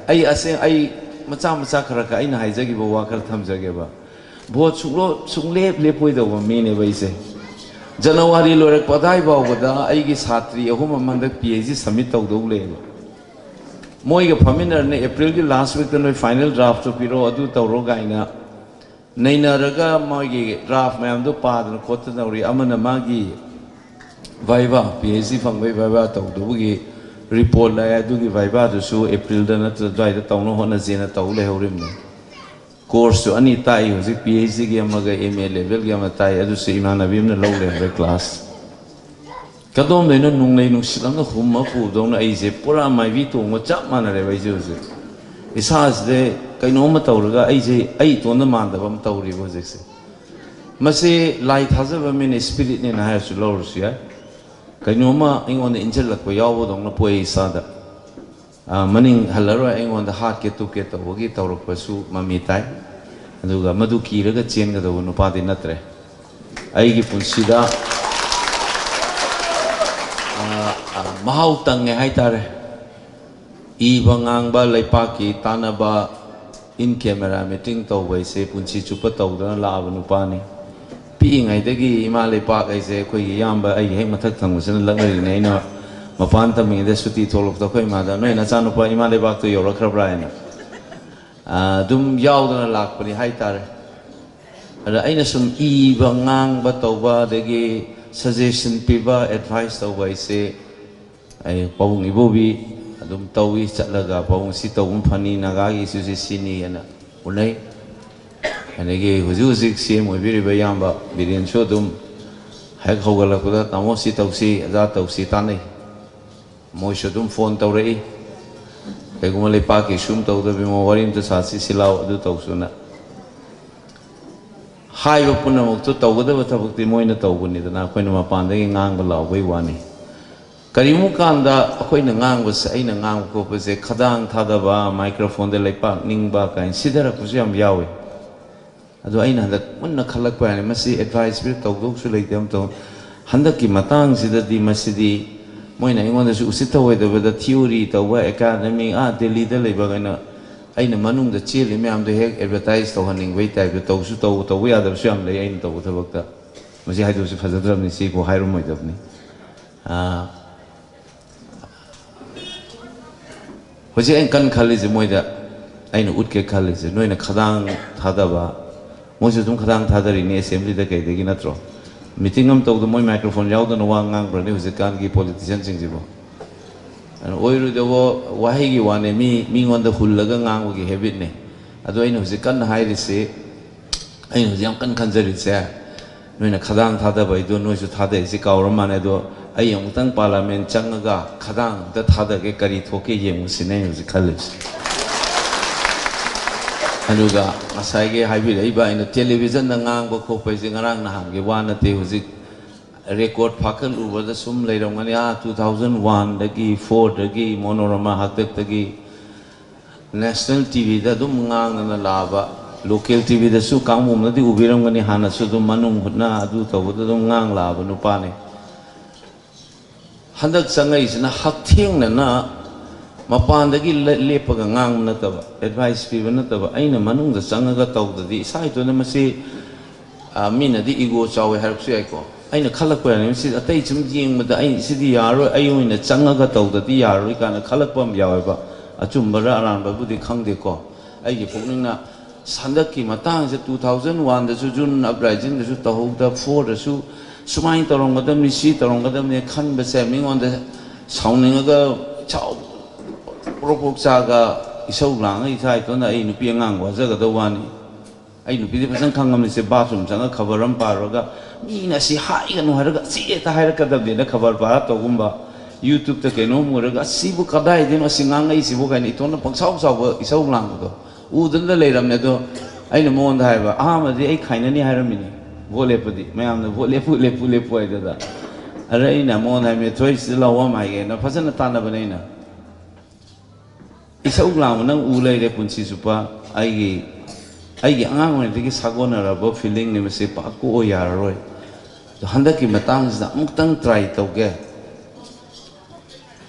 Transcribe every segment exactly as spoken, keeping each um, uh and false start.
ꯑꯩ ꯑꯁꯦꯡ ꯑꯩ ꯃꯆꯥ ꯃꯆꯥ ꯈꯔ ꯈꯔ ꯑꯩꯅ ꯍꯥꯏꯖꯈꯤꯕ ꯋꯥ ꯈꯔ ꯊꯝꯖꯒꯦꯕ꯫ ꯚꯣꯠ ꯁꯨꯡꯂꯣꯞ ꯁꯨꯡꯂꯦꯞ ꯂꯦꯞꯄꯣꯏꯗꯧꯕ ꯃꯤꯅꯦꯕ ꯑꯩꯁꯦ꯫ ꯖꯅꯋꯥꯔꯤ ꯂꯣꯏꯔꯛꯄ ꯑꯗꯥꯏ ꯐꯥꯎꯕꯗ ꯑꯩꯒꯤ ꯁꯥꯇ꯭ꯔꯤ ꯑꯍꯨꯝ ꯑꯃ ꯍꯟꯗꯛ ꯄꯤ ꯑꯩꯆ ꯗꯤ ꯁꯕꯃꯤꯠ ꯇꯧꯗꯧ ꯂꯩꯌꯦꯕ꯫ ꯃꯣꯏꯒ ꯐꯝꯃꯤꯟꯅꯔꯅꯤ, "ꯑꯦꯄ꯭ꯔꯤꯜꯒꯤ ꯂꯥꯁ ꯋꯤꯛꯇ ꯅꯣꯏ ꯐꯥꯏꯅꯦꯜ ꯗ꯭ꯔꯥꯐꯇꯣ ꯄꯤꯔꯛꯑꯣ, ꯑꯗꯨ ꯇꯧꯔꯣ" ꯀꯥꯏꯅ ꯅꯩꯅꯔꯒ ꯃꯣꯏꯒꯤ ꯗ꯭ꯔꯥꯐ ꯃꯌꯥꯝꯗꯣ ꯄꯥꯗꯅ ꯈꯣꯠꯇꯅ ꯇꯧꯔꯤ꯫ ꯑꯃꯅ ꯃꯥꯒꯤ ꯚꯥꯏꯚꯥ, ꯄꯤ ꯑꯩꯆ ꯗꯤ ꯐꯪꯕꯒꯤ ꯚꯥꯏꯚꯥ ꯇꯧꯗꯧꯕꯒꯤ ꯔꯤꯄꯣꯔꯠ ꯂꯥꯛꯑꯦ꯫ ꯑꯗꯨꯒꯤ ꯚꯥꯏꯚꯥꯗꯨꯁꯨ ꯑꯦꯄ꯭ꯔꯤꯜꯗ ꯅꯠꯇ꯭ꯔ ꯑꯗꯨꯋꯥꯏꯗ ꯇꯧꯅ ꯍꯣꯠꯅꯁꯦꯅ ꯇꯧ ꯂꯩꯍꯧꯔꯤꯕꯅꯤ꯫ ꯀꯣꯔꯁꯁꯨ ꯑꯅꯤ ꯇꯥꯛꯏ ꯍꯧꯖꯤꯛ, ꯄꯤ ꯑꯩꯆ ꯗꯤꯒꯤ ꯑꯃꯒ ꯑꯦꯝ ꯑꯦ ꯂꯦꯚꯦꯜꯒꯤ ꯑꯃ ꯇꯥꯛꯏ꯫ ꯑꯗꯨꯁꯨ ꯏꯃꯥꯟꯅꯕꯤ ꯑꯃꯅ ꯂꯧ ꯂꯩꯍꯧꯔꯦ ꯀ꯭ꯂꯥꯁ꯫ ꯀꯗꯣꯝꯗꯩꯅꯣ ꯅꯨꯡꯂꯩ ꯅꯨꯡꯁꯤꯠ ꯑꯃꯅ ꯍꯨꯝꯃ ꯄꯨꯕꯗꯧꯅ ꯑꯩꯁꯦ ꯄꯨꯔꯥ ꯃꯥꯏꯕꯤ ꯇꯣꯡꯕ ꯆꯞ ꯃꯥꯟꯅꯔꯦꯕ꯫ ꯑꯩꯁꯦ ꯍꯧꯖꯤꯛ ꯏꯁꯥꯁꯤꯗ ꯀꯩꯅꯣꯝꯃ ꯇꯧꯔꯒ ꯑꯩꯁꯦ ꯑꯩ ꯏꯇꯣꯟꯗ ꯃꯥꯟꯗꯕ ꯑꯃ ꯇꯧꯔꯤꯕ ꯍꯧꯖꯤꯛꯁꯦ꯫ ꯃꯁꯤ ꯂꯥꯏ ꯊꯥꯖꯕ ꯃꯤꯅ ꯏꯁꯄꯤꯔꯤꯠꯅꯦꯅ ꯍꯥꯏꯔꯁꯨ ꯂꯧꯔꯁꯨ ꯌꯥꯏ꯫ ꯀꯩꯅꯣꯝꯃ ꯑꯩꯉꯣꯟꯗ ꯏꯟꯁꯤꯜꯂꯛꯄ ꯌꯥꯎꯕꯗꯧꯅ ꯄꯣꯛꯑꯦ ꯏꯁꯥꯗ꯫ ꯑ, ꯃꯅꯤꯡ ꯍꯜꯂꯔꯣꯏ, ꯑꯩꯉꯣꯟꯗ ꯍꯥꯠꯀꯦ ꯇꯨꯞꯀꯦ ꯇꯧꯕꯒꯤ ꯇꯧꯔꯛꯄꯁꯨ ꯃꯃꯤ ꯇꯥꯏ꯫ ꯑꯗꯨꯒ ꯃꯗꯨ ꯀꯤꯔꯒ ꯆꯦꯟꯒꯗꯧꯕ ꯅꯨꯄꯥꯗꯤ ꯅꯠꯇ꯭ꯔꯦ꯫ ꯑꯩꯒꯤ ꯄꯨꯟꯁꯤꯗ, ꯑ, ꯑ, ꯃꯍꯥꯎ ꯇꯪꯉꯦ ꯍꯥꯏꯇꯥꯔꯦ꯫ ꯏꯕ ꯉꯥꯡꯕ, ꯂꯩꯄꯥꯛꯀꯤ ꯇꯥꯟꯅꯕ, in camera meeting ꯇꯧꯕ ꯍꯥꯏꯁꯦ ꯄꯨꯟꯁꯤ ꯆꯨꯞꯄ ꯇꯧꯗꯅ ꯂꯥꯛꯑꯕ ꯅꯨꯄꯥꯅꯤ꯫ ꯄꯤꯛꯏꯉꯩꯗꯒꯤ ꯏꯃꯥ ꯂꯩꯄꯥꯛ ꯍꯥꯏꯁꯦ ꯑꯩꯈꯣꯏꯒꯤ ꯏꯌꯥꯝꯕ ꯑꯩꯒꯤ ꯍꯦꯛ ꯃꯊꯛ ꯊꯪꯕꯁꯤꯅ ꯂꯛꯅꯔꯤꯅꯦ꯫ ꯑꯩꯅ ꯃꯄꯥꯟ ꯇꯝꯃꯤꯉꯩꯗ ꯁꯨꯇꯤ ꯊꯣꯛꯂꯛꯄꯗ ꯑꯩꯈꯣꯏ ꯏꯃꯥꯗ, "ꯅꯣꯏ ꯅꯆꯥꯅꯨꯄꯥ ꯏꯃꯥ ꯂꯩꯕꯥꯛꯇꯨ ꯌꯧꯔꯛꯈ꯭ꯔꯕ꯭ꯔꯥ?" ꯍꯥꯏꯅ꯫ ꯑꯥ, ꯑꯗꯨꯝ ꯌꯥꯎꯗꯅ ꯂꯥꯛꯄꯅꯤ ꯍꯥꯏꯇꯥꯔꯦ꯫ ꯑꯗ ꯑꯩꯅ ꯁꯨꯝ ꯏꯕ, ꯉꯥꯡꯕ ꯇꯧꯕ, ꯑꯗꯒꯤ ꯁꯖꯦꯁꯟ ꯄꯤꯕ, ꯑꯦꯗꯚꯥꯏꯁ ꯇꯧꯕ ꯍꯥꯏꯁꯦ ꯑꯩ ꯄꯥꯕꯨꯡ ꯏꯕꯣꯕꯤ ꯑꯗꯨꯝ ꯇꯧꯏ꯫ ꯆꯠꯂꯒ ꯄꯥꯕꯨꯡ ꯁꯤ ꯇꯧꯕꯅ ꯐꯅꯤ, ꯅꯥꯒꯥꯒꯤ ꯏꯁꯨꯁꯤ ꯁꯤꯅꯤ ꯍꯥꯏꯅ ꯎꯅꯩ꯫ ꯑꯗꯒꯤ ꯍꯧꯖꯤꯛ ꯍꯧꯖꯤꯛ ꯁꯤ ꯑꯦꯝ ꯑꯣꯏꯕꯤꯔꯤꯕ ꯏꯌꯥꯝꯕ ꯕꯤꯔꯦꯟꯁꯨ ꯑꯗꯨꯝ ꯍꯦꯛ ꯍꯧꯒꯠꯂꯛꯄꯗ, "ꯇꯥꯃꯣ ꯁꯤ ꯇꯧꯁꯤ, ꯑꯣꯖꯥ ꯇꯧꯁꯤ" ꯇꯥꯟꯅꯩ꯫ ꯃꯣꯏꯁꯨ ꯑꯗꯨꯝ ꯐꯣꯟ ꯇꯧꯔꯛꯏ, "ꯀꯩꯒꯨꯝꯕ ꯂꯩꯄꯥꯛꯀꯤ ꯁꯨꯝ ꯇꯧꯗꯕꯤ ꯃꯑꯣꯡ ꯋꯥꯔꯤ ꯑꯝꯇ ꯁꯥꯁꯤ, ꯁꯤ ꯂꯥꯎ, ꯑꯗꯨ ꯇꯧꯁꯨꯅ"꯫ ꯍꯥꯏꯕ ꯄꯨꯝꯅꯃꯛꯇꯨ ꯇꯧꯒꯗꯕ ꯊꯕꯛꯇꯤ ꯃꯣꯏꯅ ꯇꯧꯕꯅꯤꯗꯅ, ꯑꯩꯈꯣꯏꯅ ꯃꯄꯥꯟꯗꯒꯤ ꯉꯥꯡꯕ ꯂꯥꯎꯕꯩ ꯋꯥꯅꯤ꯫ ꯀꯔꯤꯒꯨꯝꯕ ꯀꯥꯟꯗ ꯑꯩꯈꯣꯏꯅ ꯉꯥꯡꯕꯁꯦ, ꯑꯩꯅ ꯉꯥꯡꯕ ꯈꯣꯠꯄꯁꯦ ꯈꯗꯥꯡ ꯊꯥꯗꯕ, ꯃꯥꯏꯀ꯭ꯔꯣꯐꯣꯟꯗ ꯂꯩꯄꯥꯛ ꯅꯤꯡꯕ ꯀꯥꯏꯅ ꯁꯤꯊꯔꯛꯄꯁꯨ ꯌꯥꯝ ꯌꯥꯎꯏ꯫ ꯑꯗꯣ ꯑꯩꯅ ꯍꯟꯗꯛ ꯃꯨꯟꯅ ꯈꯜꯂꯛꯄ ꯍꯥꯏꯅ, ꯃꯁꯤ ꯑꯦꯗꯚꯥꯏꯁ ꯄꯤꯔ ꯇꯧꯗꯧꯁꯨ ꯂꯩꯇꯦ ꯑꯃꯇ꯫ ꯍꯟꯗꯛꯀꯤ ꯃꯇꯥꯡꯁꯤꯗꯗꯤ ꯃꯁꯤꯗꯤ ꯃꯣꯏꯅ ꯑꯩꯉꯣꯟꯗꯁꯨ ꯎꯁꯤꯠ ꯊꯧꯑꯣꯏꯗꯕꯗ theory ꯇꯧꯕ academy, ꯑꯥ ꯗꯦꯜꯂꯤꯗ ꯂꯩꯕ ꯀꯩꯅꯣ, ꯑꯩꯅ ꯃꯅꯨꯡꯗ ꯆꯦꯜꯂꯤ ꯃꯌꯥꯝꯗꯣ ꯍꯦꯛ advertise ꯇꯧꯍꯟꯅꯤꯡꯕꯩ type ꯇ ꯇꯧꯁꯨ ꯇꯧ, ꯇꯧꯕ ꯌꯥꯗꯕꯁꯨ ꯌꯥꯝ ꯂꯩ ꯑꯩꯅ ꯇꯧꯕ ꯊꯕꯛꯇ꯫ ꯃꯁꯤ ꯍꯥꯏꯗꯣꯛꯄꯁꯤ ꯐꯖꯗ꯭ꯔꯕꯅꯤ, ꯁꯤꯕꯨ ꯍꯥꯏꯔꯝꯃꯣꯏꯗꯕꯅꯤ꯫ ꯑꯥ, ꯍꯧꯖꯤꯛ ꯑꯩꯅ ꯀꯟꯅ ꯈꯜꯂꯤꯁꯦ ꯃꯣꯏꯗ, ꯑꯩꯅ ꯎꯠꯀꯦ ꯈꯜꯂꯤꯁꯦ, ꯅꯣꯏꯅ ꯈꯗꯥꯡ ꯊꯥꯗꯕ, ꯃꯣꯏꯁꯨ ꯑꯗꯨꯝ ꯈꯗꯥꯡ ꯊꯥꯗꯔꯤꯅꯤ assembly ꯗ ꯀꯩꯗꯒꯤ, ꯅꯠꯇ꯭ꯔꯣ? Meeting ꯑꯃ ꯇꯧꯕꯗ ꯃꯣꯏ microphone ꯌꯥꯎꯗꯅ ꯋꯥ ꯉꯥꯡꯕ꯭ꯔꯅꯤ ꯍꯧꯖꯤꯛꯀꯥꯟꯒꯤ politician ꯁꯤꯡꯁꯤꯕꯣ? ꯑꯗꯨꯅ ꯑꯣꯏꯔꯣꯏꯗꯕ ꯋꯥꯍꯩꯒꯤ ꯋꯥꯅꯦ, ꯃꯤ, ꯃꯤꯉꯣꯟꯗ ꯍꯨꯜꯂꯒ ꯉꯥꯡꯕꯒꯤ habit ꯅꯦ꯫ ꯑꯗꯣ ꯑꯩꯅ ꯍꯧꯖꯤꯛ ꯀꯟꯅ ꯍꯥꯏꯔꯤꯁꯤ, ꯑꯩꯅ ꯍꯧꯖꯤꯛ ꯌꯥꯝ ꯀꯟꯅ ꯈꯟꯖꯔꯤꯁꯦ, ꯅꯣꯏꯅ ꯈꯗꯥꯡ ꯊꯥꯗꯕ ꯍꯥꯏꯗꯣ ꯅꯣꯏꯁꯨ ꯊꯥꯗꯩꯁꯤ ꯀꯥꯎꯔ ꯃꯥꯜꯂꯦ꯫ ꯑꯗꯣ ꯑꯩ ꯑꯃꯨꯛꯇꯪ parliament ꯆꯪꯉꯒ ꯈꯗꯥꯡ ꯑꯝꯇ ꯊꯥꯗꯒꯦ, ꯀꯔꯤ ꯊꯣꯛꯀꯦ ꯌꯦꯡꯉꯨꯁꯤꯅꯦ ꯑꯩꯅ ꯍꯧꯖꯤꯛ ꯈꯜꯂꯤꯁꯦ꯫ ꯑꯗꯨꯒ ꯉꯁꯥꯏꯒꯤ ꯍꯥꯏꯕꯤꯔꯛꯏꯕ ꯑꯩꯅ television ꯗ ꯉꯥꯡꯕ ꯈꯣꯠꯄ ꯍꯥꯏꯁꯦ ꯉꯔꯥꯡ ꯅꯍꯥꯟꯒꯤ ꯋꯥ ꯅꯠꯇꯦ꯫ ꯍꯧꯖꯤꯛ record ꯐꯥꯀꯠꯂꯨꯕꯗ ꯁꯨꯝ ꯂꯩꯔꯝꯒꯅꯤ, ꯑꯥ, two thousand one ꯗꯒꯤ, four ꯗꯒꯤ, ꯃꯣꯅꯣꯔꯃꯥ ꯍꯥꯛꯇꯛꯇꯒꯤ national T V ꯗ ꯑꯗꯨꯝ ꯉꯥꯡꯗꯅ ꯂꯥꯛꯑꯕ, local T V ꯗꯁꯨ ꯀꯥꯡꯕꯨ ꯑꯃꯅꯗꯤ ꯎꯕꯤꯔꯝꯒꯅꯤ, ꯍꯥꯟꯅꯁꯨ ꯑꯗꯨꯝ ꯃꯅꯨꯡ ꯍꯨꯠꯅ ꯑꯗꯨ ꯇꯧꯕꯗ ꯑꯗꯨꯝ ꯉꯥꯡ ꯂꯥꯛꯑꯕ ꯅꯨꯄꯥꯅꯤ꯫ ꯍꯟꯗꯛ ꯆꯪꯉꯛꯏꯁꯤꯅ ꯍꯛꯊꯦꯡꯅꯅ ꯃꯄꯥꯟꯗꯒꯤ ꯂꯦ-, ꯂꯦꯞꯄꯒ ꯉꯥꯡꯕ ꯅꯠꯇꯕ, advice ꯄꯤꯕ ꯅꯠꯇꯕ, ꯑꯩꯅ ꯃꯅꯨꯡꯗ ꯆꯪꯉꯒ ꯇꯧꯗꯗꯤ ꯏꯁꯥ ꯏꯇꯣꯟꯗ ꯃꯁꯤ, ꯑ, ꯃꯤꯅꯗꯤ ego ꯆꯥꯎꯋꯦ ꯍꯥꯏꯔꯛꯄꯁꯨ ꯌꯥꯏꯀꯣ꯫ ꯑꯩꯅ ꯈꯜꯂꯛꯄ ꯌꯥꯅꯤ, ꯃꯁꯤ ꯑꯇꯩ ꯁꯨꯝ ꯌꯦꯡꯕꯗ ꯑꯩ ꯁꯤꯗꯤ ꯌꯥꯔꯔꯣꯏ, ꯑꯩ ꯑꯣꯏꯅ ꯆꯪꯉꯒ ꯇꯧꯗꯗꯤ ꯌꯥꯔꯔꯣꯏ ꯀꯥꯏꯅ ꯈꯜꯂꯛꯄ ꯑꯃ ꯌꯥꯎꯋꯦꯕ꯫ ꯑꯆꯨꯝꯕꯔ ꯑꯔꯥꯟꯕꯕꯨꯗꯤ ꯈꯪꯗꯦꯀꯣ꯫ ꯑꯩꯒꯤ ꯄꯨꯛꯅꯤꯡꯅ ꯍꯟꯗꯛꯀꯤ ꯃꯇꯥꯡꯁꯦ two thousand one ꯗꯁꯨ June uprising ꯗꯁꯨ ꯇꯧꯍꯧꯗ, four ꯗꯁꯨ ꯁꯨꯃꯥꯏꯅ ꯇꯧꯔꯝꯒꯗꯕꯅꯤ, ꯁꯤ ꯇꯧꯔꯝꯒꯗꯕꯅꯤ ꯈꯟꯕꯁꯦ ꯃꯤꯉꯣꯟꯗ ꯁꯥꯎꯅꯤꯡꯉꯒ ꯏꯁꯥꯎ ꯄ꯭ꯔꯣꯛ ꯄ꯭ꯔꯣꯛ ꯆꯥꯛꯑꯒ ꯏꯁꯧ ꯂꯥꯡꯉꯒ ꯏꯁꯥ ꯏꯇꯣꯟꯗ ꯑꯩ ꯅꯨꯄꯤ ꯑꯉꯥꯡ ꯋꯥꯖꯒꯗꯧꯕ ꯋꯥꯅꯤ꯫ ꯑꯩ ꯅꯨꯄꯤꯗꯤ ꯐꯖꯅ ꯈꯪꯉꯝꯅꯤ, ꯁꯦ bathroom ꯆꯪꯉꯒ ꯈꯕꯔ ꯑꯃ ꯄꯥꯔꯨꯔꯒ ꯃꯤꯅ ꯁꯤ ꯍꯥꯏꯒꯅꯨ ꯍꯥꯏꯔꯒ ꯁꯤ ꯍꯦꯛꯇ ꯍꯥꯏꯔꯛꯀꯗꯕꯅꯦꯅ ꯈꯕꯔ ꯄꯥꯔ ꯇꯧꯒꯨꯝꯕ, YouTube ꯇ ꯀꯩꯅꯣꯝ ꯎꯔꯒ "ꯑꯁ, ꯁꯤꯕꯨ ꯀꯗꯥꯏꯗꯩꯅꯣ ꯑꯁꯤ ꯉꯥꯡꯉꯛꯏꯁꯤꯕꯨ" ꯀꯥꯏꯅ ꯏꯇꯣꯟꯗ ꯄꯪꯁꯥꯎ ꯁꯥꯎꯕ ꯏꯁꯧ ꯂꯥꯡꯕꯗꯣ ꯎꯗꯅ ꯂꯩꯔꯝꯅꯦ꯫ ꯑꯗꯣ ꯑꯩꯅ ꯃꯉꯣꯟꯗ ꯍꯥꯏꯕ, "ꯑꯍꯥꯟꯕꯗꯤ ꯑꯩ ꯈꯥꯏꯅꯅꯤ ꯍꯥꯏꯔꯝꯃꯤꯅꯦ, ꯚꯣꯠ ꯂꯦꯞꯄꯗꯤ ꯃꯌꯥꯝꯅ ꯚꯣꯠ ꯂꯦꯞꯄꯨ, ꯂꯦꯞꯄꯨ, ꯂꯦꯞꯄꯨ" ꯍꯥꯏꯗꯨꯗ꯫ ꯑꯗ ꯑꯩꯅ ꯃꯉꯣꯟꯗ ꯍꯥꯏꯕꯅꯦ, "ꯊꯣꯏ, ꯁꯤꯗ ꯂꯥꯛꯑꯣ" ꯑꯃ ꯍꯥꯏꯒꯦꯅ ꯐꯖꯅ ꯇꯥꯟꯅꯕꯅꯦ ꯑꯩꯅ꯫ ꯏꯁꯧ ꯂꯥꯡꯕ ꯅꯪ ꯎ ꯂꯩꯔꯦ ꯄꯨꯟꯁꯤ ꯆꯨꯞꯄ꯫ ꯑꯩꯒꯤ, ꯑꯩꯒꯤ ꯑꯉꯥꯡ ꯑꯣꯏꯔꯤꯉꯩꯗꯒꯤ ꯁꯥꯒꯣꯟꯅꯔꯕ feeling ꯅꯤ, ꯃꯁꯤ ꯄꯥꯛ ꯀꯣꯛꯑꯣ ꯌꯥꯔꯔꯣꯏ꯫ ꯑꯗꯣ ꯍꯟꯗꯛꯀꯤ ꯃꯇꯥꯡꯁꯤꯗ ꯑꯃꯨꯛꯇꯪ try ꯇꯧꯒꯦ꯫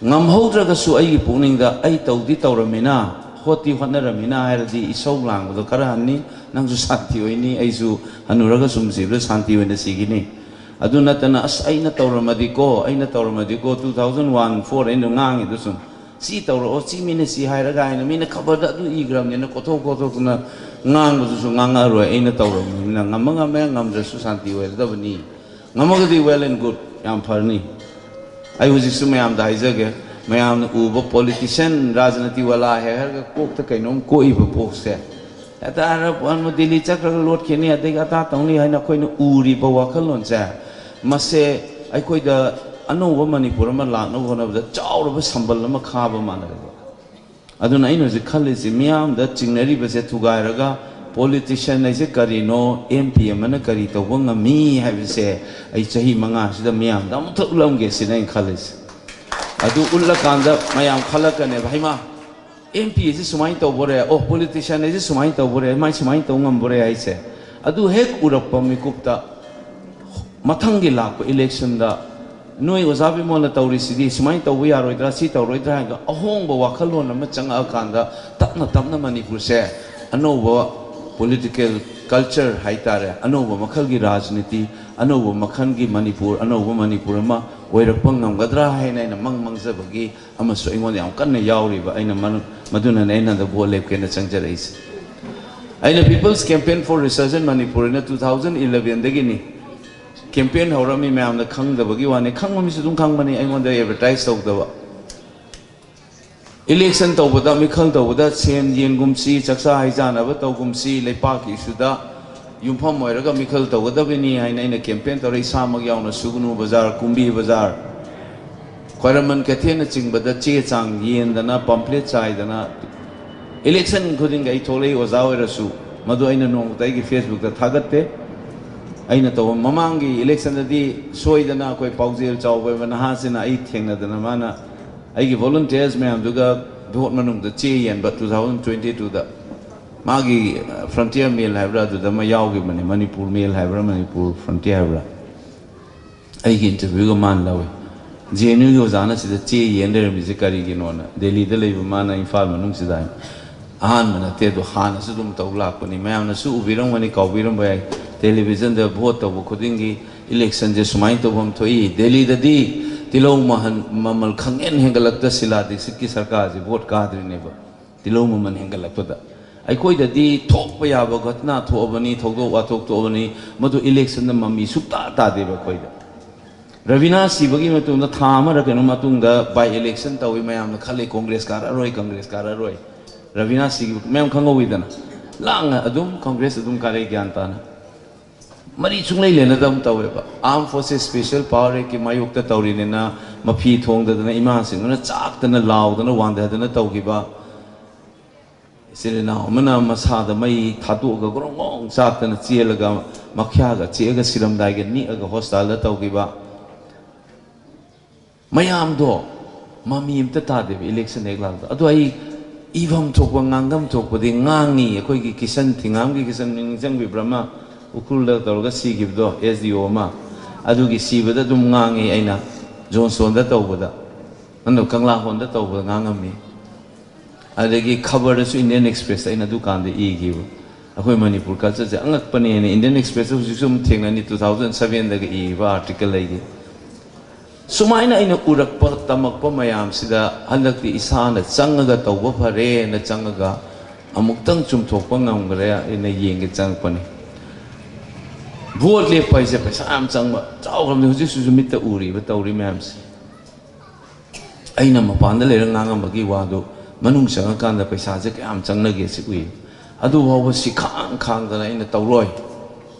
ꯉꯝꯍꯧꯗ꯭ꯔꯒꯁꯨ ꯑꯩꯒꯤ ꯄꯨꯛꯅꯤꯡꯗ ꯑꯩ ꯇꯧꯗꯤ ꯇꯧꯔꯝꯃꯤꯅ, ꯍꯣꯠꯇꯤ ꯍꯣꯠꯅꯔꯝꯃꯤꯅ ꯍꯥꯏꯔꯗꯤ ꯏꯁꯧ ꯂꯥꯡꯕꯗꯣ ꯈꯔ ꯍꯟꯅꯤ, ꯅꯪꯁꯨ ꯁꯥꯟꯇꯤ ꯑꯣꯏꯅꯤ, ꯑꯩꯁꯨ ꯍꯟꯅꯨꯔꯒ ꯁꯨꯝ ꯁꯤꯕꯗ ꯁꯥꯟꯇꯤ ꯑꯣꯏꯅ ꯁꯤꯈꯤꯅꯤ꯫ ꯑꯗꯨ ꯅꯠꯇꯅ, "ꯑꯁ, ꯑꯩꯅ ꯇꯧꯔꯝꯃꯗꯤꯀꯣ, ꯑꯩꯅ ꯇꯧꯔꯝꯃꯗꯤꯀꯣ, two thousand one four ꯑꯩꯅ ꯉꯥꯡꯉꯤꯗꯣ ꯁꯨꯝ, ꯁꯤ ꯇꯧꯔꯛꯑꯣ, ꯁꯤ ꯃꯤꯅ ꯁꯤ ꯍꯥꯏꯔꯒ" ꯍꯥꯏꯅ ꯃꯤꯅ ꯈꯕꯔꯗ ꯑꯗꯨ ꯏꯈ꯭ꯔꯕꯅꯤꯅ ꯀꯣꯊꯣꯛ ꯀꯣꯊꯣꯛꯇꯅ ꯉꯥꯡꯕꯗꯨꯁꯨ ꯉꯥꯡꯉꯛꯑꯔꯣꯏ꯫ ꯑꯩꯅ ꯇꯧꯔꯝꯃꯤꯅ ꯉꯝꯃ ꯉꯝꯃꯦ, ꯉꯝꯗ꯭ꯔꯁꯨ ꯁꯥꯟꯇꯤ ꯑꯣꯏꯔꯗꯕꯅꯤ꯫ ꯉꯝꯃꯒꯗꯤ well and good, ꯌꯥꯝ ꯐꯔꯅꯤ꯫ ꯑꯩ ꯍꯧꯖꯤꯛꯁꯨ ꯃꯌꯥꯝꯗ ꯍꯥꯏꯖꯒꯦ, ꯃꯌꯥꯝꯅ ꯎꯕ politician, ꯔꯥꯖꯅꯤꯇꯤ ꯋꯥꯂꯥ ꯍꯦꯛ ꯍꯥꯏꯔꯒ ꯀꯣꯛꯇ ꯀꯩꯅꯣꯝ ꯀꯣꯛꯏꯕ ꯄꯣꯛꯁꯦ, ꯍꯦꯛꯇ ꯍꯥꯏꯔ ꯄꯨꯔꯥ ꯗꯤꯜꯂꯤ ꯆꯠꯈ꯭ꯔꯒ ꯂꯣꯠꯈꯤꯅꯤ, ꯑꯗꯒꯤ ꯑꯗꯥ ꯇꯧꯅꯤ ꯍꯥꯏꯅ ꯑꯩꯈꯣꯏꯅ ꯎꯔꯤꯕ ꯋꯥꯈꯜꯂꯣꯟꯁꯦ, ꯃꯁꯦ ꯑꯩꯈꯣꯏꯗ ꯑꯅꯧꯕ ꯃꯅꯤꯄꯨꯔ ꯑꯃ ꯂꯥꯛꯅꯕ ꯍꯣꯠꯅꯕꯗ ꯆꯥꯎꯔꯕ ꯁꯝꯕꯜ ꯑꯃ ꯈꯥꯕ ꯃꯥꯟꯅꯔꯦꯕ꯫ ꯑꯗꯨꯅ ꯑꯩꯅ ꯍꯧꯖꯤꯛ ꯈꯜꯂꯤꯁꯤ, ꯃꯤꯌꯥꯝꯗ ꯆꯤꯡꯅꯔꯤꯕꯁꯦ ꯊꯨꯒꯥꯏꯔꯒ, politician ꯍꯥꯏꯁꯦ ꯀꯔꯤꯅꯣ, M P ꯑꯃꯅ ꯀꯔꯤ ꯇꯧꯕ ꯉꯝꯃꯤ ꯍꯥꯏꯕꯁꯦ ꯑꯩ ꯆꯍꯤ ꯃꯉꯥꯁꯤꯗ ꯃꯤꯌꯥꯝꯗ ꯑꯃꯨꯛꯇ ꯎꯠꯂꯝꯒꯦ ꯁꯤꯅ ꯑꯩꯅ ꯈꯜꯂꯤꯁꯦ꯫ ꯑꯗꯨ ꯎꯠꯂꯀꯥꯟꯗ ꯃꯌꯥꯝ ꯈꯜꯂꯛꯀꯅꯦꯕ, "ꯍꯩꯃꯥ, M P ꯑꯁꯤ ꯁꯨꯃꯥꯏꯅ ꯇꯧꯕꯣꯔꯦ, ꯑꯣ, politician ꯑꯁꯤ ꯁꯨꯃꯥꯏꯅ ꯇꯧꯕꯣꯔꯦ, ꯃꯥꯏ ꯁꯨꯃꯥꯏꯅ ꯇꯧ ꯉꯝꯕꯣꯔꯦ" ꯍꯥꯏꯁꯦ꯫ ꯑꯗꯨ ꯍꯦꯛ ꯎꯔꯛꯄ ꯃꯤꯀꯨꯞꯇ ꯃꯊꯪꯒꯤ ꯂꯥꯛꯄ electionꯗ ꯅꯣꯏ ꯑꯣꯖꯥ ꯕꯤꯃꯣꯜꯅ ꯇꯧꯔꯤꯁꯤꯗꯤ ꯁꯨꯃꯥꯏꯅ ꯇꯧꯕ ꯌꯥꯔꯣꯏꯗ꯭ꯔꯥ, ꯁꯤ ꯇꯧꯔꯣꯏꯗ꯭ꯔꯥ ꯍꯥꯏꯅ ꯑꯍꯣꯡꯕ ꯋꯥꯈꯜꯂꯣꯟ ꯑꯃ ꯆꯪꯉꯛꯑꯀꯥꯟꯗ ꯇꯞꯅ ꯇꯞꯅ ꯃꯅꯤꯄꯨꯔꯁꯦ ꯑꯅꯧꯕ political culture ꯍꯥꯏꯇꯥꯔꯦ, ꯑꯅꯧꯕ ꯃꯈꯜꯒꯤ ꯔꯥꯖꯅꯤꯇꯤ, ꯑꯅꯧꯕ ꯃꯈꯜꯒꯤ ꯃꯅꯤꯄꯨꯔ, ꯑꯅꯧꯕ ꯃꯅꯤꯄꯨꯔ ꯑꯃ ꯑꯣꯏꯔꯛꯄ ꯉꯝꯒꯗ꯭ꯔꯥ ꯍꯥꯏꯅ ꯑꯩꯅ ꯃꯪ ꯃꯪꯖꯕꯒꯤ ꯑꯃꯁꯨ ꯑꯩꯉꯣꯟꯗ ꯌꯥꯝ ꯀꯟꯅ ꯌꯥꯎꯔꯤꯕ, ꯑꯩꯅ ꯃꯔꯝ-, ꯃꯗꯨꯅꯅꯦ ꯑꯩꯅ ꯍꯟꯗꯛ vote ꯂꯦꯞꯀꯦꯅ ꯆꯪꯖꯔꯛꯏꯁꯦ꯫ ꯑꯩꯅ People's Campaign for Resurgent Manipur ꯍꯥꯏꯅ two thousand elevenꯗꯒꯤꯅꯤ campaign ꯍꯧꯔꯝꯃꯤ, ꯃꯌꯥꯝꯅ ꯈꯪꯗꯕꯒꯤ ꯋꯥꯅꯤ, ꯈꯪꯕ ꯃꯤꯁꯨ ꯑꯗꯨꯝ ꯈꯪꯕꯅꯤ, ꯑꯩꯉꯣꯟꯗ advertise ꯇꯧꯗꯕ꯫ Election ꯇꯧꯕꯗ, ꯃꯤꯈꯜ ꯇꯧꯕꯗ ꯁꯦꯟ ꯌꯦꯟꯒꯨꯝꯁꯤ, ꯆꯥꯛꯆꯥ ꯍꯩꯖꯥꯟꯅꯕ ꯇꯧꯒꯨꯝꯁꯤ, ꯂꯩꯄꯥꯛꯀꯤ issueꯗ ꯌꯨꯝꯐꯝ ꯑꯣꯏꯔꯒ ꯃꯤꯈꯜ ꯇꯧꯒꯗꯕꯅꯤ ꯍꯥꯏꯅ ꯑꯩꯅ campaign ꯇꯧꯔꯦ, ꯏꯁꯥꯃꯛ ꯌꯥꯎꯅ ꯁꯨꯒꯅꯨ ꯕꯖꯥꯔ, ꯀꯨꯝꯕꯤ ꯕꯖꯥꯔ, ꯈ꯭ꯋꯥꯏꯔꯝꯕꯟ ꯀꯩꯊꯦꯜꯅꯆꯤꯡꯕꯗ ꯆꯦ ꯆꯥꯡ ꯌꯦꯟꯗꯅ, pamphlet ꯆꯥꯏꯗꯅ, election ꯈꯨꯗꯤꯡꯒꯤ ꯑꯩ ꯊꯣꯛꯂꯛꯏ, ꯑꯣꯖꯥ ꯑꯣꯏꯔꯁꯨ꯫ ꯃꯗꯨ ꯑꯩꯅ ꯅꯣꯡꯃꯇ ꯑꯩꯒꯤ Facebookꯇ ꯊꯥꯒꯠꯇꯦ꯫ ꯑꯩꯅ ꯇꯧꯕ ꯃꯃꯥꯡꯒꯤ electionꯗꯗꯤ ꯁꯣꯏꯗꯅ ꯑꯩꯈꯣꯏ ꯄꯥꯎꯖꯦꯜ ꯆꯥꯎꯕ ꯍꯥꯏꯕ ꯅꯍꯥꯁꯤꯅ ꯑꯩ ꯊꯦꯡꯅꯗꯅ, ꯃꯥꯅ ꯑꯩꯒꯤ volunteers ꯃꯌꯥꯝꯗꯨꯒ vote ꯃꯅꯨꯡꯗ ꯆꯦ ꯌꯦꯟꯕ two thousand twenty twoꯗ꯫ ꯃꯥꯒꯤ, ꯑ, Frontier Mail ꯍꯥꯏꯕ꯭ꯔꯥ, ꯑꯗꯨꯗ ꯑꯃ ꯌꯥꯎꯈꯤꯕꯅꯤ, Manipur Mail ꯍꯥꯏꯕ꯭ꯔꯥ, Manipur Frontier ꯍꯥꯏꯕ꯭ꯔꯥ, ꯑꯩꯒꯤ interviewꯒ ꯃꯥꯅ ꯂꯧꯏ꯫ ꯖꯦ ꯑꯦꯟ ꯌꯨꯒꯤ ꯑꯣꯖꯥꯅ ꯁꯤꯗ ꯆꯦ ꯌꯦꯟ ꯂꯩꯔꯝꯃꯤꯁꯦ ꯀꯔꯤꯒꯤꯅꯣꯅ, ꯗꯦꯜꯂꯤꯗ ꯂꯩꯕ ꯃꯥꯅ ꯏꯝꯐꯥꯜ ꯃꯅꯨꯡꯁꯤꯗ ꯍꯥꯏ꯫ ꯑꯍꯥꯟꯕ ꯅꯠꯇꯦ ꯑꯗꯣ, ꯍꯥꯟꯅꯁꯨ ꯑꯗꯨꯝ ꯇꯧ ꯂꯥꯛꯄꯅꯤ꯫ ꯃꯌꯥꯝꯅꯁꯨ ꯎꯕꯤꯔꯝꯒꯅꯤ, ꯀꯥꯎꯕꯤꯔꯝꯕ ꯌꯥꯏ, ꯇꯦꯂꯤꯚꯤꯖꯟꯗ ꯚꯣꯠ ꯇꯧꯕ ꯈꯨꯗꯤꯡꯒꯤ ꯏꯂꯦꯛꯁꯟꯁꯦ ꯁꯨꯃꯥꯏꯅ ꯇꯧꯐꯝ ꯊꯣꯛꯏ꯫ ꯗꯦꯜꯂꯤꯗꯗꯤ ꯇꯤꯜꯍꯧ ꯃꯍꯟ-, ꯃꯃꯜ ꯈꯪꯍꯦꯟ ꯍꯦꯟꯒꯠꯂꯛꯇ ꯁꯤꯂꯥ ꯗꯤꯛꯁꯤꯠꯀꯤ ꯁꯔꯀꯥꯔꯁꯦ ꯚꯣꯠ ꯀꯥꯗ꯭ꯔꯤꯅꯦꯕ꯫ ꯇꯤꯜꯍꯧ ꯃꯃꯜ ꯍꯦꯟꯒꯠꯂꯛꯄꯗ ꯑꯩꯈꯣꯏꯗꯗꯤ ꯊꯣꯛꯄ ꯌꯥꯕ ꯘꯇꯅꯥ ꯊꯣꯛꯑꯕꯅꯤ, ꯊꯧꯗꯣꯛ ꯋꯥꯊꯣꯛ ꯊꯣꯛꯑꯕꯅꯤ, ꯃꯗꯨ ꯏꯂꯦꯛꯁꯟꯗ ꯃꯃꯤ ꯁꯨꯛꯇꯥ ꯇꯥꯗꯦꯕ ꯑꯩꯈꯣꯏꯗ꯫ ꯔꯕꯤꯅꯥ ꯁꯤꯕꯒꯤ ꯃꯇꯨꯡꯗ ꯊꯥ ꯑꯃꯔ ꯀꯩꯅꯣ ꯃꯇꯨꯡꯗ ꯕꯥꯏ ꯏꯂꯦꯛꯁꯟ ꯇꯧꯏ, ꯃꯌꯥꯝꯅ ꯈꯜꯂꯤ ꯀꯣꯡꯒ꯭ꯔꯦꯁ ꯀꯥꯔꯛꯑꯔꯣꯏ, ꯀꯣꯡꯒ꯭ꯔꯦꯁ ꯀꯥꯔꯛꯑꯔꯣꯏ꯫ ꯔꯕꯤꯅꯥ ꯁꯤꯈꯤꯕ ꯃꯌꯥꯝ ꯈꯪꯍꯧꯋꯤꯗꯅ, ꯂꯥꯡꯅ ꯑꯗꯨꯝ ꯀꯣꯡꯒ꯭ꯔꯦꯁ ꯑꯗꯨꯝ ꯀꯥꯔꯛꯏ ꯒ꯭ꯌꯥꯟ ꯇꯥꯅ꯫ ꯃꯔꯤ ꯁꯨꯡꯂꯩ ꯂꯩꯅꯗꯕ ꯇꯧꯋꯦꯕ꯫ ꯑꯥꯔꯝ ꯐꯣꯔꯁꯦꯁ ꯁ꯭ꯄꯦꯁꯤꯌꯦꯜ ꯄꯥꯋꯔ ꯑꯦꯛꯀꯤ ꯃꯥꯌꯣꯛꯇ ꯇꯧꯔꯤꯅꯤꯅ ꯃꯐꯤ ꯊꯣꯡꯗꯗꯅ ꯏꯃꯥꯁꯤꯡꯗꯨꯅ ꯆꯥꯛꯇꯅ ꯂꯥꯎꯗꯅ ꯋꯥꯟꯊꯗꯅ ꯇꯧꯈꯤꯕ꯫ ꯏꯆꯤꯜ ꯏꯅꯥꯎ ꯑꯃꯅ ꯃꯁꯥꯗ ꯃꯩ ꯊꯥꯗꯣꯛꯑꯒ ꯒ꯭ꯔꯣꯡ ꯒ꯭ꯔꯣꯡ ꯆꯥꯛꯇꯅ ꯆꯦꯜꯂꯒ ꯃꯈ꯭ꯌꯥꯒ ꯆꯤꯛꯑꯒ ꯁꯤꯔꯝꯗꯥꯏꯒ ꯅꯤꯛꯑꯒ ꯍꯣꯁꯄꯤꯇꯥꯜꯗ ꯇꯧꯈꯤꯕ꯫ ꯃꯌꯥꯝꯗꯣ ꯃꯃꯤ ꯑꯝꯇ ꯇꯥꯗꯦꯕ ꯏꯂꯦꯛꯁꯟ ꯍꯦꯛ ꯂꯥꯛꯄꯗ꯫ ꯑꯗꯣ ꯑꯩ ꯏꯐꯝ ꯊꯣꯛꯄ ꯉꯥꯡꯐꯝ ꯊꯣꯛꯄꯗꯤ ꯉꯥꯡꯉꯤ꯫ ꯑꯩꯈꯣꯏꯒꯤ ꯀꯤꯁꯟ, ꯊꯤꯉꯥꯝꯒꯤ ꯀꯤꯁꯟ ꯅꯤꯡꯁꯤꯡꯕꯤꯕ꯭ꯔꯥ? ꯑꯃ ꯎꯈ꯭ꯔꯨꯜꯗ ꯇꯧꯔꯒ ꯁꯤꯈꯤꯕꯗꯣ, ꯑꯦꯁ ꯗꯤ ꯑꯣ ꯑꯃ, ꯑꯗꯨꯒꯤ ꯁꯤꯕꯗ ꯑꯗꯨꯝ ꯉꯥꯡꯉꯤ ꯑꯩꯅ, ꯖꯣꯟꯁꯇꯣꯟꯗ ꯇꯧꯕꯗ, ꯑꯗꯨ ꯀꯪꯂꯥ ꯍꯣꯜꯗ ꯇꯧꯕꯗ ꯉꯥꯡꯉꯝꯃꯤ꯫ ꯑꯗꯒꯤ ꯈꯕꯔꯗꯁꯨ ꯏꯟꯗꯤꯌꯟ ꯑꯦꯛꯁꯄ꯭ꯔꯦꯁꯇ ꯑꯩꯅ ꯑꯗꯨꯀꯥꯟꯗ ꯏꯈꯤꯕ꯫ ꯑꯩꯈꯣꯏ ꯃꯅꯤꯄꯨꯔ ꯀꯜꯆꯔꯁꯦ ꯑꯉꯛꯄꯅꯦꯅ ꯏꯟꯗꯤꯌꯟ ꯑꯦꯛꯁꯄ꯭ꯔꯦꯁꯇ ꯍꯧꯖꯤꯛꯁꯨ ꯑꯗꯨꯝ ꯊꯦꯡꯅꯅꯤ, ꯇꯨ ꯊꯥꯎꯖꯟ ꯁꯚꯦꯟꯗꯒ ꯏꯕ ꯑꯥꯔꯇꯤꯀꯜ ꯑꯩꯒꯤ꯫ ꯁꯨꯃꯥꯏꯅ ꯑꯩꯅ ꯎꯔꯛꯄ, ꯇꯝꯃꯛꯄ ꯃꯌꯥꯝꯁꯤꯗ ꯍꯟꯗꯛꯇꯤ ꯏꯁꯥꯅ ꯆꯪꯉꯒ ꯇꯧꯕ ꯐꯔꯦꯅ ꯆꯪꯉꯒ ꯑꯃꯨꯛꯇꯪ ꯆꯨꯝꯊꯣꯛꯄ ꯉꯝꯈ꯭ꯔꯦ, ꯑꯩꯅ ꯌꯦꯡꯒꯦ ꯆꯪꯉꯛꯄꯅꯤ꯫ ꯚꯣꯠ ꯂꯦꯞꯄ ꯍꯥꯏꯁꯦ ꯄꯩꯁꯥ ꯌꯥꯝ ꯆꯪꯕ, ꯆꯥꯎꯈ꯭ꯔꯕꯅꯤ꯫ ꯍꯧꯖꯤꯛꯁꯤꯁꯨ ꯃꯤꯠꯇ ꯎꯔꯤꯕ ꯇꯧꯔꯤ ꯃꯌꯥꯝꯁꯦ꯫ ꯑꯩꯅ ꯃꯄꯥꯟꯗ ꯂꯩꯔ ꯉꯥꯡꯉꯝꯕꯒꯤ ꯋꯥꯗꯨ ꯃꯅꯨꯡ ꯆꯪꯉꯀꯥꯟꯗ ꯄꯩꯁꯥꯁꯦ ꯀꯌꯥꯝ ꯆꯪꯅꯒꯦ ꯁꯤ ꯎꯏ꯫ ꯑꯗꯨ ꯐꯥꯎꯕ ꯁꯤ ꯈꯥꯡ ꯈꯥꯡꯗꯅ ꯑꯩꯅ ꯇꯧꯔꯣꯏ,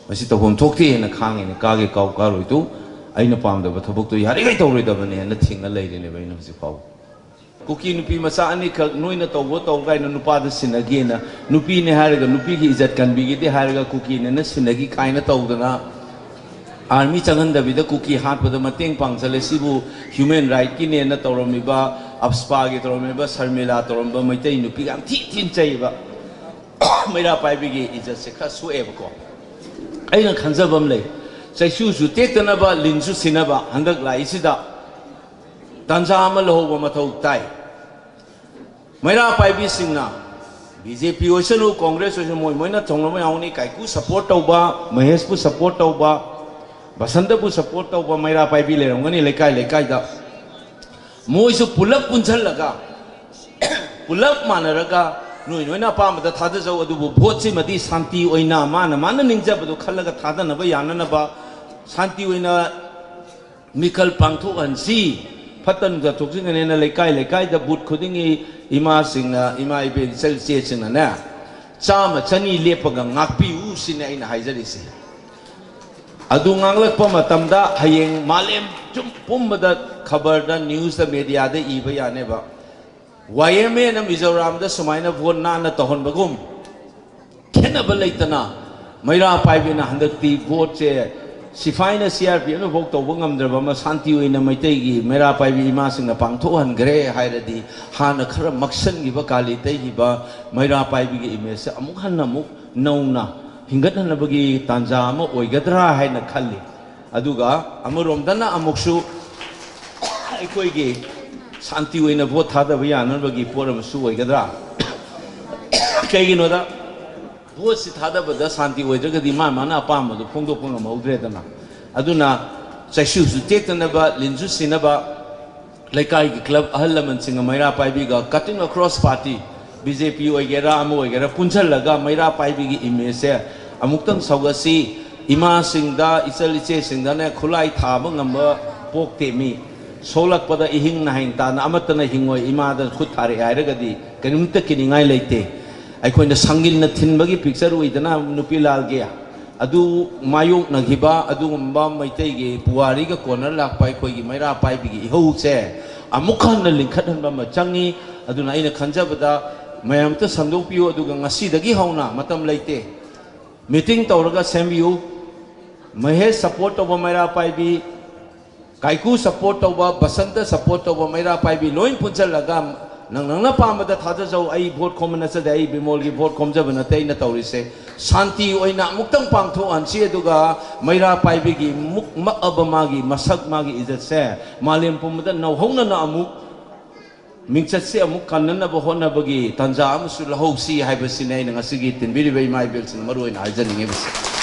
ꯃꯁꯤ ꯇꯧꯐꯝ ꯊꯣꯛꯇꯦꯅ ꯈꯥꯡꯉꯤꯅꯦ꯫ ꯀꯥꯒꯦ ꯀꯥꯎ ꯀꯥꯔꯣꯏꯗꯨ ꯑꯩꯅ ꯄꯥꯝꯗꯕ ꯊꯕꯛꯇꯣ ꯌꯥꯔꯤꯈꯩ ꯇꯧꯔꯣꯏꯗꯕꯅꯦꯅ ꯊꯤꯡꯉ ꯂꯩꯔꯤꯅꯦꯕ ꯑꯩꯅ ꯍꯧꯖꯤꯛ ꯐꯥꯎꯕ꯫ ꯀꯨꯀꯤ ꯅꯨꯄꯤ ꯃꯆꯥ ꯑꯅꯤꯈꯛ ꯅꯣꯏꯅ ꯇꯧꯕ ꯇꯧ ꯀꯥꯏꯅ ꯅꯨꯄꯥꯗ ꯁꯤꯟꯅꯒꯦꯅ, ꯅꯨꯄꯤꯅꯦ ꯍꯥꯏꯔꯒ ꯅꯨꯄꯤꯒꯤ ꯏꯖꯠ ꯀꯟꯕꯤꯒꯦꯗꯤ ꯍꯥꯏꯔꯒ ꯀꯨꯀꯤꯅꯦꯅ ꯁꯤꯟꯅꯈꯤ ꯀꯥꯏꯅ ꯇꯧꯗꯅ ꯑꯥꯔꯃꯤ ꯆꯪꯍꯟꯗꯕꯤꯗ ꯀꯨꯀꯤ ꯍꯥꯠꯄꯗ ꯃꯇꯦꯡ ꯄꯥꯡꯁꯜꯂꯦ꯫ ꯁꯤꯕꯨ ꯍ꯭ꯌꯨꯃꯦꯟ ꯔꯥꯏꯠꯀꯤꯅꯦꯅ ꯇꯧꯔꯝꯃꯤꯕ, ꯑꯞꯁꯄꯥꯒꯤ ꯇꯧꯔꯝꯃꯤꯕ, ꯁꯔꯃꯤꯂꯥ ꯇꯧꯔꯝꯕ ꯃꯩꯇꯩ ꯅꯨꯄꯤꯒ ꯌꯥꯝ ꯊꯤ ꯊꯤꯅ ꯆꯩꯕ꯫ ꯃꯩꯔꯥ ꯄꯥꯏꯕꯤꯒꯤ ꯏꯖꯠꯁꯦ ꯈꯔ ꯁꯣꯛꯑꯦꯕꯀꯣ꯫ ꯑꯩꯅ ꯈꯟꯖꯕ ꯑꯃ ꯂꯩ, ꯆꯩꯁꯨꯁꯨ ꯇꯦꯛꯇꯅꯕ, ꯂꯤꯟꯁꯨ ꯁꯤꯅꯕ꯫ ꯍꯟꯗꯛ ꯂꯥꯛꯏꯁꯤꯗ ꯇꯥꯟꯖꯥ ꯑꯃ ꯂꯧꯍꯧꯕ ꯃꯊꯧ ꯇꯥꯏ꯫ ꯃꯩꯔꯥ ꯄꯥꯏꯕꯤꯁꯤꯡꯅ, ꯕꯤ ꯖꯦ ꯄꯤ ꯑꯣꯏꯁꯅꯨ, ꯀꯣꯡꯒ꯭ꯔꯦꯁ ꯑꯣꯏꯁꯅꯨ, ꯃꯣꯏ ꯃꯣꯏꯅ ꯊꯣꯡꯅꯕ ꯌꯥꯎꯅꯤ꯫ ꯀꯥꯏꯀꯨ ꯁꯞꯄꯣꯔꯠ ꯇꯧꯕ, ꯃꯍꯦꯁꯄꯨ ꯁꯞꯄꯣꯔꯠ ꯇꯧꯕ, ꯕꯁꯟꯇꯕꯨ ꯁꯞꯄꯣꯔꯠ ꯇꯧꯕ ꯃꯩꯔꯥ ꯄꯥꯏꯕꯤ ꯂꯩꯔꯝꯒꯅꯤ ꯂꯩꯀꯥꯏ ꯂꯩꯀꯥꯏꯗ꯫ ꯃꯣꯏꯁꯨ ꯄꯨꯂꯞ ꯄꯨꯟꯁꯤꯜꯂꯒ, ꯄꯨꯂꯞ ꯃꯥꯟꯅꯔꯒ, ꯅꯣꯏ ꯅꯣꯏꯅ ꯑꯄꯥꯝꯕꯗ ꯊꯥꯗꯖꯧ, ꯑꯗꯨꯕꯨ ꯚꯣꯠꯁꯤꯃꯗꯤ ꯁꯥꯟꯇꯤ ꯑꯣꯏꯅ ꯃꯥꯅ ꯃꯥꯅ ꯅꯤꯡꯖꯕꯗꯣ ꯈꯜꯂꯒ ꯊꯥꯗꯅꯕ ꯌꯥꯅꯅꯕ, ꯁꯥꯟꯇꯤ ꯑꯣꯏꯅ ꯃꯤꯈꯜ ꯄꯥꯡꯊꯣꯛꯍꯟꯁꯤ꯫ ꯐꯠꯇ ꯅꯨꯡꯗ ꯊꯣꯛꯆꯤꯟꯒꯅꯦꯅ ꯂꯩꯀꯥꯏ ꯂꯩꯀꯥꯏꯗ ꯕꯨꯠ ꯈꯨꯗꯤꯡꯒꯤ ꯏꯃꯥꯁꯤꯡꯅ, ꯏꯃꯥ ꯏꯕꯦꯟ ꯏꯆꯜ ꯏꯆꯦꯁꯤꯡꯅꯅꯦ, ꯆꯥꯝꯃ ꯆꯅꯤ ꯂꯦꯞꯄꯒ ꯉꯥꯛꯄꯤꯌꯨ ꯁꯤꯅꯤ ꯑꯩꯅ ꯍꯥꯏꯖꯔꯤꯁꯦ꯫ ꯑꯗꯨ ꯉꯥꯡꯂꯛꯄ ꯃꯇꯝꯗ ꯍꯌꯦꯡ ꯃꯥꯂꯦꯝ ꯆꯨꯝ ꯄꯨꯝꯕꯗ ꯈꯕꯔꯗ, ꯅ꯭ꯌꯨꯁꯇ, ꯃꯦꯗꯤꯌꯥꯗ ꯏꯕ ꯌꯥꯅꯦꯕ꯫ ꯋꯥꯏ ꯑꯦꯝ ꯑꯦꯅ ꯃꯤꯖꯣꯔꯥꯝꯗ ꯁꯨꯃꯥꯏꯅ ꯚꯣꯠ ꯅꯥꯟꯅ ꯇꯧꯍꯟꯕꯒꯨꯝ, ꯈꯦꯠꯅꯕ ꯂꯩꯇꯅ ꯃꯩꯔꯥ ꯄꯥꯏꯕꯤꯅ ꯍꯟꯗꯛꯇꯤ ꯚꯣꯠꯁꯦ ꯁꯤꯐꯥꯏꯅ ꯁꯤ ꯑꯥꯔ ꯄꯤ ꯑꯦꯐꯅ ꯐꯥꯎ ꯇꯧꯕ ꯉꯝꯗ꯭ꯔꯕ ꯑꯃ ꯁꯥꯟꯇꯤ ꯑꯣꯏꯅ ꯃꯩꯇꯩꯒꯤ ꯃꯩꯔꯥ ꯄꯥꯏꯕꯤ ꯏꯃꯥꯁꯤꯡꯅ ꯄꯥꯡꯊꯣꯛꯍꯟꯈ꯭ꯔꯦ ꯍꯥꯏꯔꯗꯤ, ꯍꯥꯟꯅ ꯈꯔ ꯃꯛꯁꯟꯈꯤꯕ, ꯀꯥꯂꯤ ꯇꯩꯈꯤꯕ ꯃꯩꯔꯥ ꯄꯥꯏꯕꯤꯒꯤ ꯏꯃꯦꯖꯁꯦ ꯑꯃꯨꯛ ꯍꯟꯅ ꯑꯃꯨꯛ ꯅꯧꯅ ꯍꯤꯡꯒꯠꯍꯟꯅꯕꯒꯤ ꯇꯥꯟꯖꯥ ꯑꯃ ꯑꯣꯏꯒꯗ꯭ꯔꯥ ꯍꯥꯏꯅ ꯈꯜꯂꯤ꯫ ꯑꯗꯨꯒ ꯑꯃꯔꯣꯝꯗꯅ ꯑꯃꯨꯛꯁꯨ ꯑꯩꯈꯣꯏꯒꯤ ꯁꯥꯟꯇꯤ ꯑꯣꯏꯅ ꯚꯣꯠ ꯊꯥꯗꯕ ꯌꯥꯅꯕꯒꯤ ꯄꯣꯠ ꯑꯃꯁꯨ ꯑꯣꯏꯒꯗ꯭ꯔꯥ? ꯀꯩꯒꯤꯅꯣꯗ, ꯚꯣꯠꯁꯤ ꯊꯥꯗꯕꯗ ꯁꯥꯟꯇꯤ ꯑꯣꯏꯗ꯭ꯔꯒꯗꯤ ꯃꯥ ꯃꯥꯅ ꯑꯄꯥꯝꯕꯗꯨ ꯐꯣꯡꯗꯣꯛꯄ ꯉꯝꯍꯧꯗ꯭ꯔꯦꯗꯅ꯫ ꯑꯗꯨꯅ ꯆꯩꯁꯨꯁꯨ ꯇꯦꯛꯇꯅꯕ, ꯂꯤꯟꯁꯨ ꯁꯤꯅꯕ, ꯂꯩꯀꯥꯏꯒꯤ ꯀ꯭ꯂꯕ ꯑꯍꯜ ꯂꯃꯟꯁꯤꯡꯒ ꯃꯩꯔꯥ ꯄꯥꯏꯕꯤꯒ cutting across party, B J P ꯑꯣꯏꯒꯦꯔꯥ ꯑꯃ ꯑꯣꯏꯒꯦꯔꯥ, ꯄꯨꯟꯁꯤꯜꯂꯒ ꯃꯩꯔꯥ ꯄꯥꯏꯕꯤꯒꯤ ꯏꯃꯦꯖꯁꯦ ꯑꯃꯨꯛꯇꯪ ꯁꯧꯒꯠꯁꯤ꯫ ꯏꯃꯥꯁꯤꯡꯗ, ꯏꯆꯜ ꯏꯆꯦꯁꯤꯡꯗꯅꯦ ꯈꯨꯠꯂꯥꯏ ꯊꯥꯕ ꯉꯝꯕ ꯄꯣꯛꯇꯦ ꯃꯤ꯫ ꯁꯣꯛꯂꯛꯄꯗ ꯏꯍꯤꯡ ꯅꯥꯍꯤꯡ ꯇꯥꯅ ꯑꯃꯠꯇꯅ ꯍꯤꯡꯉꯣꯏ꯫ ꯏꯃꯥꯗ ꯈꯨꯠ ꯊꯥꯔꯛꯑꯦ ꯍꯥꯏꯔꯒꯗꯤ ꯀꯔꯤꯝꯇ ꯀꯤꯅꯤꯡꯉꯥꯏ ꯂꯩꯇꯦ꯫ ꯑꯩꯈꯣꯏꯅ ꯁꯪꯒꯤꯟꯅ ꯊꯤꯟꯕꯒꯤ ꯄꯤꯛꯆꯔ ꯎꯏꯗꯅ ꯅꯨꯄꯤ ꯂꯥꯜꯒꯤ, ꯑꯗꯨ ꯃꯥꯌꯣꯛꯅꯈꯤꯕ ꯑꯗꯨꯒꯨꯝꯕ ꯃꯩꯇꯩꯒꯤ ꯄꯨꯋꯥꯔꯤꯒ ꯀꯣꯟꯅ ꯂꯥꯛꯄ ꯑꯩꯈꯣꯏꯒꯤ ꯃꯩꯔꯥ ꯄꯥꯏꯕꯤꯒꯤ ꯏꯍꯧꯁꯦ ꯑꯃꯨꯛ ꯍꯟꯅ ꯂꯤꯡꯈꯠꯍꯟꯕ ꯑꯃ ꯆꯪꯉꯤ꯫ ꯑꯗꯨꯅ ꯑꯩꯅ ꯈꯟꯖꯕꯗ ꯃꯌꯥꯝ ꯑꯝꯇ ꯁꯟꯗꯣꯛꯄꯤꯌꯨ, ꯑꯗꯨꯒ ꯉꯁꯤꯗꯒꯤ ꯍꯧꯅ, ꯃꯇꯝ ꯂꯩꯇꯦ, ꯃꯤꯇꯤꯡ ꯇꯧꯔꯒ ꯁꯦꯝꯕꯤꯌꯨ꯫ ꯃꯍꯦꯁ ꯁꯞꯄꯣꯔꯠ ꯇꯧꯕ ꯃꯩꯔꯥ ꯄꯥꯏꯕꯤ, ꯀꯥꯏꯀꯨ ꯁꯞꯄꯣꯔꯠ ꯇꯧꯕ, ꯕꯁꯟꯇ ꯁꯞꯄꯣꯔꯠ ꯇꯧꯕ ꯃꯩꯔꯥ ꯄꯥꯏꯕꯤ ꯂꯣꯏ ꯄꯨꯟꯁꯤꯜꯂꯒ ꯅꯪ ꯅꯪꯅ ꯄꯥꯝꯕꯗ ꯊꯥꯗꯖꯧ꯫ ꯑꯩ ꯚꯣꯠ ꯈꯣꯝꯕ ꯅꯠꯆꯗꯦ, ꯑꯩ ꯕꯤꯃꯣꯜꯒꯤ ꯚꯣꯠ ꯈꯣꯝꯖꯕ ꯅꯠꯇꯦ꯫ ꯑꯩꯅ ꯇꯧꯔꯤꯁꯦ ꯁꯥꯟꯇꯤ ꯑꯣꯏꯅ ꯑꯃꯨꯛꯇꯪ ꯄꯥꯡꯊꯣꯛꯍꯟꯁꯤ, ꯑꯗꯨꯒ ꯃꯩꯔꯥ ꯄꯥꯏꯕꯤꯒꯤ ꯃꯨꯛ ꯃꯛꯑꯕ ꯃꯥꯒꯤ ꯃꯁꯛ, ꯃꯥꯒꯤ ꯏꯖꯠꯁꯦ ꯃꯥꯂꯦꯝ ꯄꯨꯝꯕꯗ ꯅꯧꯍꯧꯅꯅ ꯑꯃꯨꯛ ꯃꯤꯡꯆꯠꯁꯦ ꯑꯃꯨꯛ ꯀꯟꯅꯅꯕ ꯍꯣꯠꯅꯕꯒꯤ ꯇꯥꯟꯖꯥ ꯑꯃꯁꯨ ꯂꯧꯍꯧꯁꯤ ꯍꯥꯏꯕꯁꯤꯅꯤ ꯑꯩꯅ ꯉꯁꯤꯒꯤ ꯇꯤꯟꯕꯤꯔꯤꯕ ꯏꯃꯥ ꯏꯕꯦꯜꯁꯤꯡꯗ ꯃꯔꯨ ꯑꯣꯏꯅ ꯍꯥꯏꯖꯅꯤꯡꯉꯤꯕꯁꯦ꯫